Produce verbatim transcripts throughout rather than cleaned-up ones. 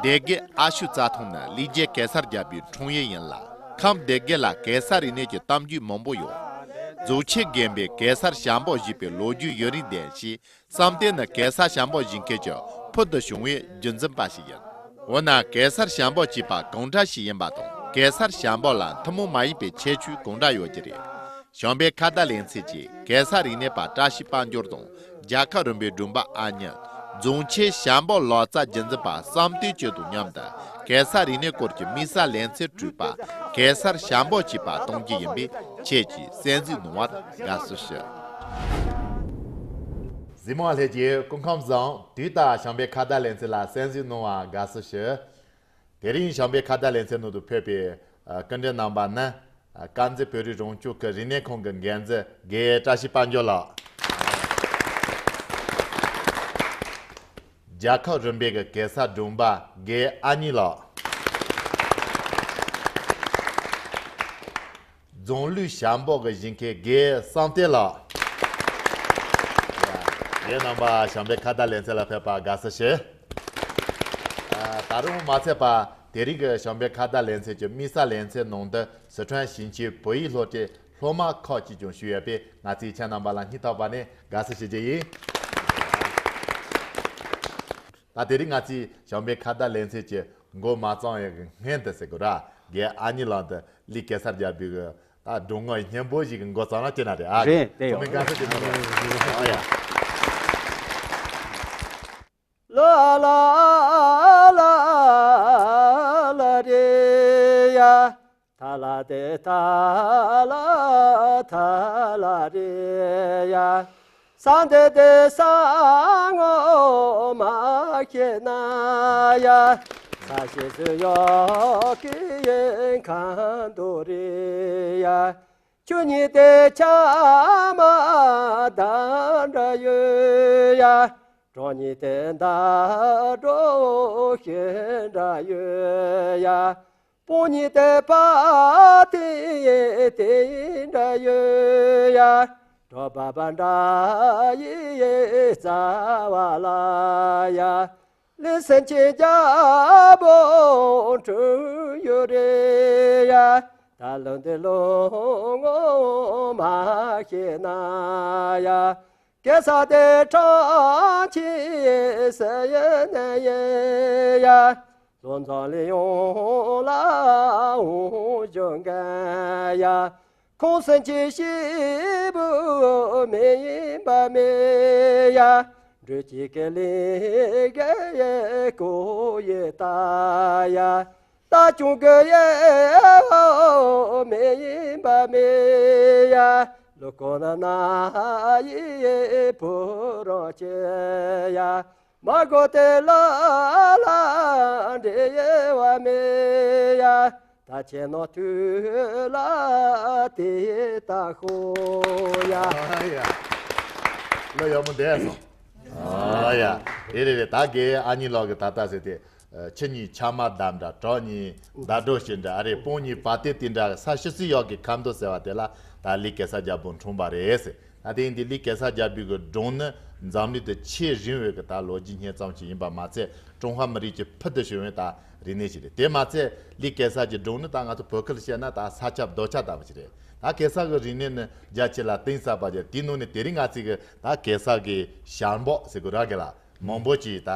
སྡེ་དགེ་ཨ་ཤུ་རྩྭ་ཐང་ནི་ལི་རྒྱལ་གེ་སར་རྒྱལ་པོའི་འཁྲུངས་ཡུལ་ཡིན་ལ། ཁམས་སྡེ་དགེ་ལ་གེ་སར་རིག་གནས་ཀྱི་གཏམ་རྒྱུད་མང་པོ་ཡོད། རྫོགས་ཆེན་དགོན་པའི་གེ་སར་ཞལ་འབག་ཞེས་པའི་ལོ་རྒྱུས་ཡུན་རིང་ལྡན་ཞིང་། བསམ་གཏན་ནི་གེ་སར་ཞལ་འབག་བཞེངས་མཁན་གྱི་ཕུལ་དུ་བྱུང་བའི་རྒྱུན་འཛིན་པ་ཞིག་ཡིན། འོ་ན་གེ་སར་ཞལ་འབག་ཅེས་པ་གང་འདྲ་ཞིག་ཡིན་པ་དང་། གེ་སར་ཞལ་འབག་ལ་ཐུན་མོང་མ་ཡིན་པའི་ཁྱད་ཆོས་གང་འདྲ་ཡོད་ཀྱི་རེད། བྱམས་པའི་ཁ་བརྡ་ལེ་ཚན་གྱིས་གེ་སར་རིག་གནས་པ་བཀྲ་ཤིས་དཔལ་འབྱོར་དང་། རྒྱལ་ཁབ་རིམ་པའི་སྒྲོན་པ་ཨ་ཉི། རྫོང་ཆེན་ཞལ་འབག་ལག་རྩལ་རྒྱུན་འཛིན་པ་བསམ་གཏན་སྐྱིད་དང་མཉམ་དུ་གེ་སར་རིག་གནས་སྐོར་གྱི་དམིགས་བསལ་ལེ་ཚན་གྲུབ་པ། གེ་སར་ཞལ་འབག་ཅེས་པ་གཏོང་རྒྱུ་ཡིན་པས། ཁྱེད་ཀྱིས་གསན་གཟིགས་གནང་བར་དགའ་བསུ་ཞུ། གཟིགས་མོ་བ་ལྷན་རྒྱས་སྐུ་ཁམས་བཟང་། དུས་ལྟར་བྱམས་པའི་ཁ་བརྡ་ལེ་ཚན་ལ་གསན་གཟིགས་གནང་བར་དགའ་བསུ་ཞུ། དེ་རིང་བྱམས་པའི་ཁ་བརྡ་ལེ་ཚན་ནང་དུ་ཕེབས་པའི་ཨ་སྐུ་མགྲོན་རྣམ་པ་ནི། ཨ་དཀར་མཛེས་བོད་རིགས་རང་སྐྱོང་ཁུལ་རིག་གནས་ཁང་གི་འགན་འཛིན་དགེ་བཀྲ་ཤིས་དཔལ་འབྱོར་ལགས། རྒྱལ་ཁབ་རིམ་པའི་གི་གེ་སར་སྒྲོན་པ་དགེ་ཨ་ཉི་ལགས། རྫོང་ལུགས་ཞལ་འབག་གི་བཞེངས་མཁན་དགེ་བསམ་གཏན་ལགས། ཡ། དགེ་རྣམ་པ་བྱམས་པའི་ཁ་བརྡ་ལེ་ཚན་ལ་ཕེབས་པར་དགའ་བསུ་ཞུ། ཨ་ད་རུང་མ་ཚད་པ། དེ་རིང་གི་བྱམས་པའི་ཁ་བརྡ་ལེ་ཚན་གྱི་དམིགས་བསལ་ལེ་ཚན་ནང་དུ་སི་ཁྲོན་ཞིང་ཆེན་བོད་ཡིག་སློབ་གྲྭའི་སློབ་མ་ཁག་ཅིག་ཀྱང་ཞུགས་ཡོད་པས། ང་ཚོས་ཁྱེད་རྣམ་པ་ལ་སྙིང་ཐག་པ་ནས་དགའ་བསུ་ཞུ་རྒྱུ་ཡིན། ད་དེ་རིང་ང་ཚོས་བྱམས་པའི་ཁ་བརྡ་ལེ་ཚན་གྱི་མགོ་མ་བརྩམས་ཡག་གི་སྔོན་དུ་ཟེར་དགོས་ར། དགེ་ཨ་ཉི་ལགས་འདི་ལི་གེ་སར་རྒྱལ་པོའི་གི་ད་སྒྲུང་ངག་སྙན་པོ་ཞིག་གི་མགོ་བརྩམས་ན་ཅི་ན་རེད་ཨ། རེད་དེ་ཡོད། ཐོག་མའི་དགའ་བསུ་ཅིག་གནང་རོགས། ཨ་ཡ། ལ་ལ་ལ་ལ་རེ་ཡ། ཐ་ལ་ཏེ་ཐ་ལ་ཐ་ལ་རེ་ཡ། ས་འདི་ཏེ་ས་ངོ་མ་ཤེས་ན་ཡ། ས་ཤེས་སུ་ཡོད་ཀི་ཡེ་ཁ་འདུ་རེ་ཡ། ཆུ་གཉིས་ཏེ་ཆ་མ་དང་འདྲ་ཡོད་ཡ། གྲོགས་གཉིས་ཏེ་མདའ་གྲོགས་ཤིང་འདྲ་ཡོད་ཡ། སྤུན་གཉིས་ཏེ་ཕ་ཏི་ཏི་འདྲ་ཡོད་ཡ། གྲོགས་པ་པ་འདྲ་ཡི་རྩ་བ་ལ་ཡ། ལི་སེང་ཆེན་རྒྱལ་པོ་འཁྲུངས་ཡུལ་རེད་ཡ། ད་ལོ་འདི་ལོ་ངོ་མ་ཤེས་ན་ཡ། གེ་སར་དེ་ཁྲང་ཆེན་ཟེར་ཡོད་ནས་ཡིན་ཡ། བློ་བཟང་ལི་ཡོང་ལ་འོང་བཞིན་གན་ཡ། ཁོང་སེམས་ཅན་སྐྱིད་པོ་མི་ཡིན་པ་མེད་ཡ། འགྲོ་སྐྱིད་ཀྱི་ལས་ཀའི་སྐོར་ཡི་ལྟ་ཡ། ལྟ་སྐྱོང་གི་ཡེ་འོ་མི་ཡིན་པ་མེད་ཡ། ལོ་ཀོ་ན་ན་ཡི་བུ་རང་ཆེ་ཡ། མ་གོ་དེ་ལ་ལ་འདྲེ་ཡེ་བ་མེད་ཡ། ད་ཆེ་ནོ་དུ་ལ་དེ་ད་ཤོ་ཡ། ཨ་ཡ། ལོ་ཡག་མོ་བསྡད་སོང་། ཨ་ཡ། རེད་རེད་རེད། ད་དགེ་ཨ་ཉི་ལགས་ཀྱི་ད་ལྟ་ཟེར་ཏེ། ཨ་ཆུ་གཉིས་ཆ་མ་བསྡམས་འདྲ། གྲོགས་གཉིས་མདའ་གྲོགས་ཤིང་འདྲ། ཨ་རེ་སྤུན་གཉིས་ཕ་ཏི་ཏི་འདྲ། ས་ཤི་སི་ཡག་གི་ཁ་མདོ་ཟེར་བ་དེ་ལ་ད་ལི་གེ་སར་རྒྱལ་པོ་འཁྲུངས་པ་རེད་ཟེར། ད་དེ་ཡིན་དུས་ལི་གེ་སར་རྒྱལ་པོའི་གི་སྒྲུང་ནི་འཛམ་གླིང་དུ་ཆེས་རིང་བའི་གི་ད་ལོ་རྒྱུས་སྙེ་ཙམ་ཞིག་ཡིན་པ་མ་ཚད། ཀྲུང་ཧྭ་མི་རིགས་ཀྱི་ཕུལ་དུ་བྱུང་བའི་ད་རིག་གནས་ཤིག་རེད། དེ་མ་ཚད་ལི་གེ་སར་གྱི་སྒྲུང་ནི་ད་ང་ཚོ་བོད་སྐད་ལ་བཤད་ན་ད་ས་ཆ་རྡོ་ཆ་ལྟ་བུ་ཞིག་རེད། ད་གེ་སར་གྱི་རིག་གནས་ནི་རྒྱ་ཆེ་ལ་གཏིང་ཟབ་པ་ཞིག་དེའི་ནང་ནས་དེ་རིང་ང་ཚོས་གི་ད་གེ་སར་གྱི་ཞལ་འབག་ཟེར་དགོས་ར་གི་ལ། མང་པོ་ཅིག་ད་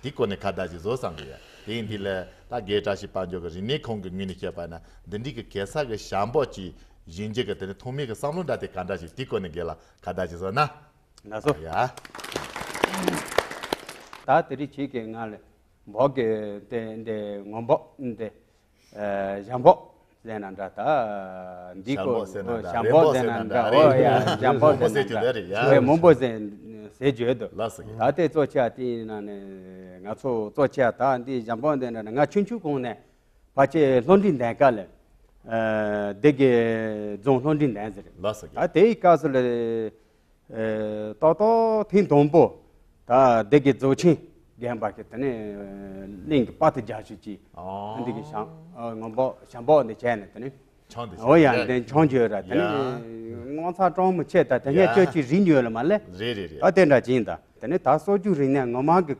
དེའི་སྐོར་ནས་ཁ་བརྡ་ཅིག་བཟོ་བསམ་གི་ཡ། དེ་ཡིན་དུས་ལ་ད་དགེ་བཀྲ་ཤིས་དཔལ་འབྱོར་གྱི་རིག་གནས་ཁང་གི་ངོས་ནས་བཤད་པ་ན་འདི་འདྲའི་གི་གེ་སར་གྱི་ཞལ་འབག་ཅིག་བཞེངས་རྒྱུ་གི་དེ་ནི་ཐོག་མའི་གི་བསམ་བློ་འདྲ་དེ་ག་འདྲ་ཞིག་དེའི་སྐོར་ནས་དགེ་ལ་ཁ་བརྡ་ཅིག་བཟོ་ན། ལགས་སོ། ཡ། ད་དེ་རིང་ཁྱེད་ཀྱིས་ང་ལ་འབག་གི་དེ་འདི་ངོ་འབག་འདི། ཨ་ཞལ་འབག་ཟེར་ན་འདྲ། ད་འདི་ཞལ་འབག་ཟེར་ན་འདྲ། ཞལ་འབག་ཟེར་ན་འདྲ། ཨོ་ཡ། ཞལ་འབག་ཟེར་ན་འདྲ། མང་པོ་ཟེར་གྱི་འདུག་རེད་ཡ། མང་པོ་ཟེར་ཟེར་བརྗོད་འདུག་ལགས་སོ། ད་དེ་གཙོ་ཆེ་བ་དེ་ཡིན་ན་ནི་ང་ཚོ་གཙོ་ཆེ་བ་ད་འདི་ཞལ་འབག་འདི་འདྲ་ནི་ང་ཆུང་ཆུང་གོང་ནས་ཕལ་ཆེར་སློབ་འབྲིང་ལྡན་སྐབས་ལ། ཨ་སྡེ་དགེ་རྫོང་སློབ་འབྲིང་ལྡན་ཟེར། ལགས་སོ། ད་དེའི་སྐབས་སུ་ལ། ཨེ་ཏོག་ཏོག་ཐེངས་དང་པོ་ད་སྡེ་དགེ་རྫོང་ཆེན་དགོན་པ་གི་དེ་ནས་གླིང་གི་དཔའ་ཐུལ་རྒྱ་ཤོད་ཀྱིས་ཨ་འདི་གི་ཞང་ཨ་ངོ་འབག་ཞལ་འབག་འདི་བྱས་ནས་དེ་ནས་ཆང་འདི་ཨོ་ཡ་བྱས་འདི་ཆང་བརྗོད་ར། དེ་ནས་ཡ་ངོ་ཚ་གྲོང་མི་ཆེ་ད་དེ་ཡ་ནས་སྤྱོད་ཀྱི་རིག་ཉོས་ལ་མ་ལས། རེད་རེད་རེད། ད་དེ་འདྲ་ཅིག་ཡིན། ད་དེ་ནས་ད་སྲོལ་རྒྱུན་རིག་གནས་ངོ་མ་གི་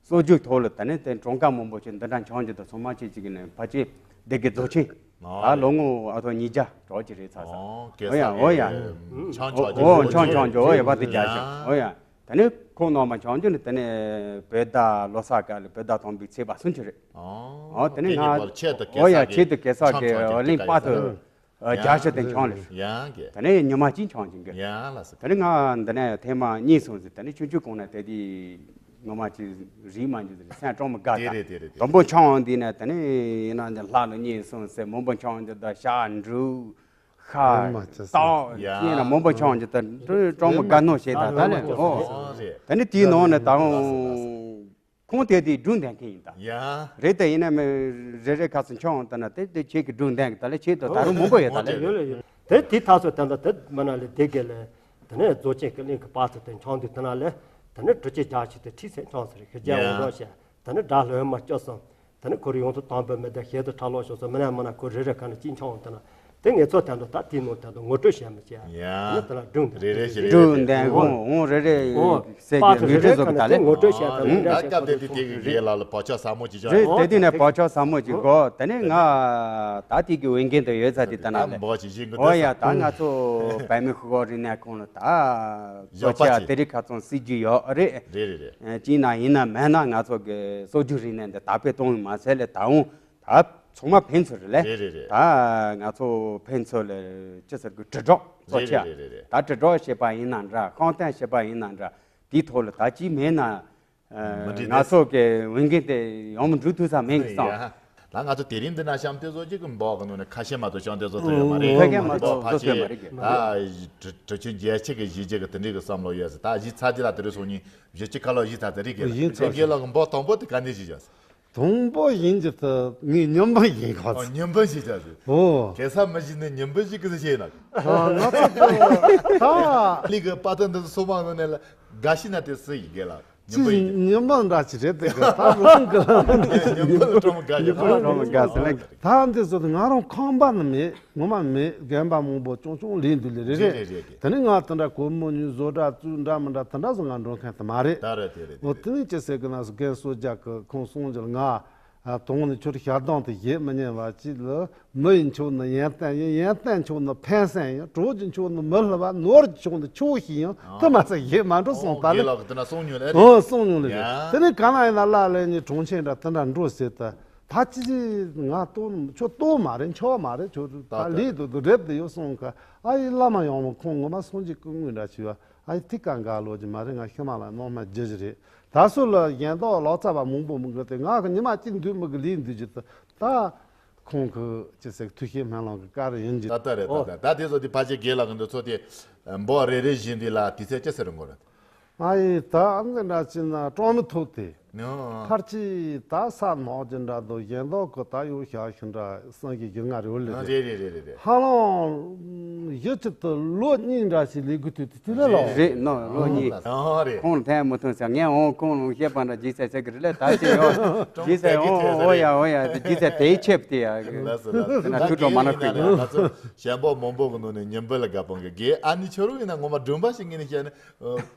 སྲོལ་རྒྱུན་ཐོག་ལ་ད་ནི་དེ་གྲངས་ཀ་མང་པོ་ཞིག་འདི་འདྲ་འཆང་རྒྱུ་དང་ཚང་མ་བྱེད་ཅིག་ནས་ཕལ་ཆེར་སྡེ་དགེ་རྫོགས་ཆེན་ཨོ་ད་ལོ་ངོ་ཨ་ཐོ་ཉིས་བརྒྱ་གྲོགས་ཀྱི་རེད་ཚ་ས། ཨོ་གེ་ཨོ་ཡ་ས་ཨོ་ཡ། གི་འཆང་འཆང་ཨོ་འཆང་འཆང་འཆང་འོ་ཡ་བ་དེ་རྒྱ་ཞིང་ཨོ་ཡ། ད་ནི་ཁོང་རྣམས་མ་འཆང་རྒྱུ་ནི་ད་ནི་བོད་ཟླ་ལོ་གསར་སྐབས་ལ་བོད་ཟླ་དང་པོའི་ཚེས་པ་སུམ་ཅུ་རེད། ཨོ་ད་ནི་ང་ཨོ་ཡ་ཆེད་དུ་གེ་ས་གི་འཆང་འཆང་ཨོ་གླིང་དཔའ་ཐུབ། ཡང་རྒྱ་ཆེ་དེ་འཆང་ལེ། ཡང་གི། ད་ནི་ཉི་མ་གཅིག་འཆང་ཅིང་གི། ཡང་ལ་སི། ད་ནི་ང་འདི་ནས་ཐེངས་མ་གཉིས་སོང་ཟིག་ད་ནི་ཆུང་ཆུང་གོང་ནས་དེ་དུས་ངོ་མ་ཅིག་རིག་མ་འཇུ་ཟིག་སེམས་གྲོགས་མི་དགའ། དེ་རེད་དེ་རེད་དེ་དང་པོ་འཆང་འདི་ནས་ད་ནི་ཡིན་ན་འདི་ལྷ་ལ་གཉིས་སོང་ཟེར་མང་པོ་འཆང་འདི་ད་ཤ་འབྲུ་ཤ་ཡང་མ་ཆ་སི། སྟག་ཡང་ཡིན་ན་མང་པོ་འཆང་འདི་ད་གྲོགས་མི་དགའ་ནོ་བྱེད་ད་ད་ནི་ཨོ། ད་ནི་དེའི་ནང་ནས་ད་འོང་། ཁོང་དེ་དེའི་སྒྲུང་འདོན་མཁན་ཡིན་ད། ཡ། རེད་དེ་ཡིན་ན་མི་རེ་རེ་ཁ་སང་འཆང་འོང་ད་ན་དེ་དེ་ཁྱེད་ཀྱི་སྒྲུང་འདོན་གི་ད་ལས་ཁྱེད་དོ་ད་རུང་མང་པོ་ཡོད་ད་ལས། ཡོད་ལ་ཡོད། དེ་དེ་ཐག་ཚོད་དེ་འདྲ་དེ་མ་ན་ལས་དེ་གས་ལས་དེ་ནས་རྫོགས་ཆེན་གྱི་གླིང་གི་པར་ཚོ་དེ་འཆང་དུས་དེ་ན་ལས་དེ་ནས་གྲུ་ཆེན་རྒྱ་ཆེ་དེ་ཁྲིད་སེ་འཆང་ཟེར་ཁི་རྒྱ་འོང་རོགས་བྱས་དེ་ནས་དགྲ་ལྷོད་མ་སྐྱོ་སོང་། དེ་ནས་ཁོ་རེ་ཡོང་དུ་དང་པོ་མི་དེ་ཞེ་དུ་ཁྲ་ལོ་ཤོག་སོང་མི་ནས་མ་ན་ཁོ་རེ་རེ་ག་ནས་ཅི་འཆང་འོང་དེ་ན། དེ་ངེད་ཚོ་དོན་དུ་ད་དེའི་ནང་དོན་དུ་ངོ་སྤྲོད་བྱས་མི་བྱས། ཡ། ནི་དེ་ལ་སྒྲུང་དེ། རེ་རེ་བྱས་རེ་སྒྲུང་རེ་དོན་དགོང་འོང་རེ་རེ་ཨོ། ཟེར་པ་གྱི་དེ་ངོ་རེ་སྤྲོད་བཟོ་གི་ད་ལས། ངོ་སྤྲོད་བྱས་ཨོ། དང་ངོ་ད་སྤྲོད་བྱས་སྐབས་དེ་དེ་དེ་གི་རེད་ལ་ལ་བག་ཆགས་ཟབ་མོ་ཅིག་བྱུང་རེད། ཨོ། དེ་དུས་ནས་བག་ཆགས་ཟབ་མོ་ཅིག་གོ་དེ་ནས་ང་ད་དེ་གི་འོས་འགན་དུ་ཡོད་ཚ་དེ་ད་ན་ལས། འབོ་ཅིག་བཞེས་གི་ཨོ་ཡ་ད་ང་ཚོ་བལ་མི་ཤོག་རིག་གནས་ཁོང་ལ་ད་བཟོ་བྱ་དེ་རིགས་ཁ་ཚོན་སྲིད་རྒྱུ་ཡོད་རེད། རེད་རེད་རེད། ཅིག་ན་ཡིན་ན་མེད་ན་ང་ཚོ་གི་སྲོལ་རྒྱུན་རིག་གནས་འདི་དར་སྤེལ་གཏོང་བའི་མ་ཚད་ལས་ད་འོང་། ད་ཚང་མ་ཕན་ཚུན་རེད་ལས། རེད་རེད་རེད། ད་ང་ཚོ་ཕན་ཚུན་ལ་ཅི་ཟེར་དགོས་དྲིལ་སྒྲོག་གཙོ་ཆེ། རེད་རེད་རེད་རེད། ད་དྲིལ་སྒྲོག་བྱེད་པ་ཡིན་ན་འདྲ་ཤོང་སྟངས་བྱེད་པ་ཡིན་ན་འདྲ་དེའི་ཐོག་ལ་ད་ཅི་མེད་ན་མི་འགྲིག་ང་ཚོ་གི་འོས་འགན་དེ་ཡང་མི་འགྲུབ་ཐུབ་ས་མེད་གི་བསམ། ཡ། ད་ང་ཚོ་དེ་རིང་འདི་ན་གཤམ་དེ་བཟོ་གཅིག་གི་འབོག་གི་ནང་ནས་ཁ་ཤས་མ་གཏོགས་གཤམ་དེ་བཟོ་ཐུབ་ཡོད་མ་རེད། ཕལ་སྐད་མ་གཏོགས་འབོག་ཕལ་བཟོ་ཐུབ་ཡོད་མ་ཆེར་རེད་གི། ད་གྲུ་ཆུ་རྒྱལ་ཆེ་གི་གཞིས་བྱེས་གི་དེ་འདྲའི་གི་བསམ་བློ་ཡོད་ཟེར་ད་གཞིས་ཚ་དེ་ལ་དེ་རིང་སོང་ཉིན། བཞི་བཅུ་ཁ་ལོ་བཞི་ཚ་ཚ་རིག་གི་ཡིན་ཚོ་རྒན་ལགས་ཀྱི་འབོ་དང་པོ་དེ་ག་ནས་བྱས་བྱས། དང་པོ་ཡིན་གྱི་ད་ངས་ཉི་མ་ཡིན་ག་ཨོ་ཚོད། ཉི་མ་བཞི་ཚ་ཚོད། ཨོ། གེ་ས་མི་བཞི་ནས་ཉི་མ་བཞི་གི་ཚེ་བྱས་ན། ཨ་ང་ཚོ་ད་ད་ལི་གི་པ་ཏ་འདི་སོ་མ་ནོ་ནས་ལ་དགའ་ཤི་ན་དེ་སུ་ཡི་རྒན་ལགས་ཉི་མ་ཡིན། ཉི་མ་འདྲ་ཅི་རེད་དེ་གི་ད་རུང་གི་ཉི་མ་ལ་སྤྲོ་མོ་དགའ་ཡོད་ཉི་མ་ལ་སྤྲོ་མོ་དགའ་ཟེར་ལ། ད་འདི་ཚོ་ང་རང་ཁང་པ་ནི་མེད། ངོ་མ་མེད། རྒན་པ་མང་པོ་ཆུང་ཆུང་ལས་འདུག་ལས་རེད་རེད། རེད་རེད་རེད། དེ་ནི་ང་དེ་འདྲ་སྒོར་མོ་ཉུང་བཟོ་འདྲ་བཙུགས་འདྲ་མི་འདྲ་དེ་འདྲ་སོང་ང་འགྲོ་མཁན་དེ་མ་རེད། ད་རེད་དེ་རེད་དེ་འོ་རེད། དེ་ནི་ཅི་ཟེར་གི་ན་སུ་རྒན་གསོ་རྒྱག་གི་ཁོང་གསུང་རྒྱུར་ང་དོང་ནི་ཁྱོད་ཞལ་གདོང་དེ་བཞེས་མི་ཉན་པ་ཅིག་ལ་མི་ཡི་མཆོག་ནི་ཡོན་ཏན་ཡིན། ཡོན་ཏན་མཆོག་ནི་ཕན་སེམས་ཡིན། གྲོགས་ཀྱི་མཆོག་ནི་མི་སླུ་བ། ནོར་གྱི་མཆོག་ནི་ཆོག་ཤེས་ཡིན། དེ་མ་ཚད་བཞེས་མ་འགྲོ་གསུངས་ད་ལེ། རྒན་ལགས་ཀྱི་དེ་འདྲ་གསུང་མྱོང་ལེ་རེད། ཨོ་གསུང་མྱོང་ལེ་རེད། ཡ། དེ་ནི་ག་ན་ཡིན་ན་བླ་ལས་ནི་གྲོང་ཆེན་འདྲ་དེ་འདྲ་འགྲོ་ཟེར་ད། ད་ཅི་ང་ལྟོ་ཁྱོད་ལྟོ་མ་རེད་ཁྱོད་ད་ད་ལས་དུ་དུ་རེབ་དུ་ཡོད་སོང་ག་ཨ་ཡི་བླ་མ་ཡོང་མོ་ཁོང་ངོ་མ་སོང་ཅིག་སྐུ་དངོས་འདྲ་བྱས་པ་ཨ་ཡི་ཐིག་ཀ་འགའ་ལོ་ཅི་མ་རེད། ང་ཤི་མ་ལ་ནོར་མ་རྒྱུ་ཞིག་རེད། ད་སུ་ལ་གཞན་དག་ལོག་ཚ་བ་མང་པོ་མི་དགོས་ཏེ་ང་གི་ཉི་མ་གཅིག་འདུག་མི་གི་ལས་འདུག་ཅི་ད་ད་ཁོང་གི་ཅི་ཟེར་ཐུགས་བཞེད་སྨོན་ལམ་གི་བཀའ་རེ་ཡིན་གྱི། ད་ལྟ་རེད་ད་ལྟ་ད་དེ་ཚོ་དེ་ཕལ་ཆེར་རྒན་ལགས་གི་འདི་ཚོ་དེ་འབོ་རེ་རེ་བཞིན་འདི་ལ་དུས་ཚོད་ཅི་ཟེར་དགོས་རེད། ང་ཡིས་ད་ཨ་འདི་འདྲ་བྱས་ན་སྤྲང་མི་ཐུབ་སྟེ། ནོ། ཕར་ཅི་ད་ས་ནག་ཅི་འདྲ་འདུག་གཞན་དག་གི་ད་ཡོད་ཤག་ཤི་འདྲ་སང་གི་གི་ང་རེ་བ་ལེ་ཨ་རེད། རེད་རེད་རེད་རེད། ཧ་ལམ་ཡུ་ཅི་ཏུ་ལོ་གཉིས་འདྲ་ཞིག་ལས་དགོས་དུས་དེ་ལས་ལོ། རེད་ནོ་ལོ་གཉིས། ཨ་རེད། ཁོང་ལ་ཐན་མི་ཐོན་ཟེར་ངས་འོང་ཁོང་ལ་བཤད་པ་འདྲ་ཇི་ཟེར་ཟེར་གི་རེད་ལ་ད་ཅི་ཡོད་ཇི་ཟེར་འོང་འོ་ཡ་འོ་ཡ་ཇི་ཟེར་དེའི་ཆེབ་དེ་ཡ་ལ་སོ་ལ་སོ་དེ་ན་ད་ཐུགས་སྤྲོ་མ་ན་ཁུལ་གི་ང་ཚོ་གཞན་པ་མང་པོ་གི་ནང་ནས་ཉིན་པ་ལ་དགའ་པོ་གི་དགེ་ཨ་ནི་ཁྱོད་རང་ཡིན་ན་ངོ་མ་སྒྲུང་པ་ཞིག་ངེས་ནས་བཤད་ན།